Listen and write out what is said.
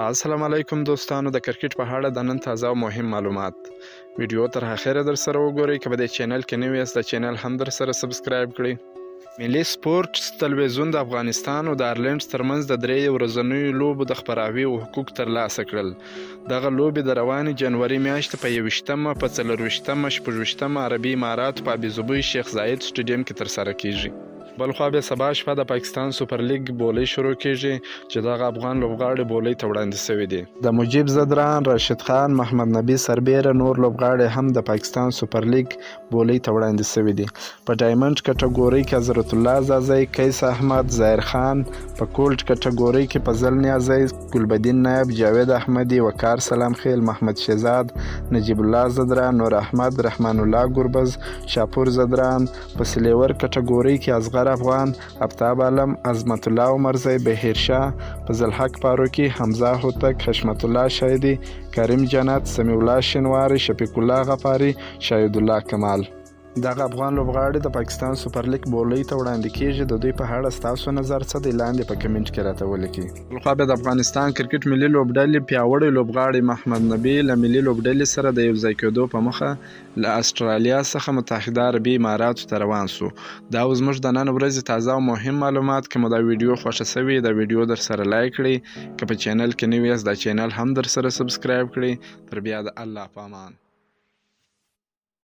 السلام علیکم دوستانو، د کرکټ په اړه د نن تازه او مهم معلومات ویډیو تر اخره در سره وګورئ. که په دې چینل کې نوي یاست، د چینل هم در سره subscribe کړئ. ملي سپورټس تلویزیون د افغانستان او د ایرلنډ ترمنځ د درې ورځنیو لوبو د خپراوي حقوق ترلاسه کړل. دغه لوبې د روانې جنوري میاشتې په 21مه، په 24مه، 26مه عربي اماراتو په ابوظبۍ شیخ زاید سټډیم کې ترسره کیږي. بلخوا بیا سبا شپه د پاکستان سوپر لیګ بولۍ شروع کیږي چې دغه افغان لوبغاړي بولۍ ته وړاندې شوي دي. د مجیب ځدران، راشد خان، محمد نبي سربیره نور لوبغاړي هم د پاکستان سوپر لیګ بولۍ ته وړاندې شوي دي. په ډایمنډ کټګورۍ کې حضرت الله ځاځی، قیس احمد، ظاهر خان، په کولډ کټګورۍ کې فضل نیازی، ګلبدین نایب، جاوید احمدي، وقار سلام خیل، محمد شهزاد، نجیب الله ځدران، نور احمد، رحمان الله ګربز، شاپور ځدران، په سلیور کټګورۍ کې اصغر افغان، افتاب عالم، عظمت الله عمرزی، بهیر شاه، فضل حق فاروقي، حمزه هوتک، حشمت الله شاهدي، کریم جنت، سمیع الله شینواری، شفیق الله غفاري، شاهد الله کمال. دغه افغان لوبغاړي د پاکستان سوپر لیګ بولۍ ته وړاندې کیږي. د دوی په اړه ستاسو نظر څه دی؟ لاندې په کمنټ کې راته ولیکئ. بلخوا بیا د افغانستان کرکټ ملي لوبډلې پیاوړی لوبغاړی محمد نبي له ملي لوبډلې سره د یوځای کېدو په موخه له اسټرالیا څخه متحده عربي اماراتو ته روان شو. دا و زموږ د نن ورځې تازه او مهم معلومات. که مو دا ویډیو خوښه شوې، دا ویډیو در سره لایک کړئ. که په چینل کې نوي یاست، دا چینل هم در سره subscribe کړئ. تر بیا د الله په امان.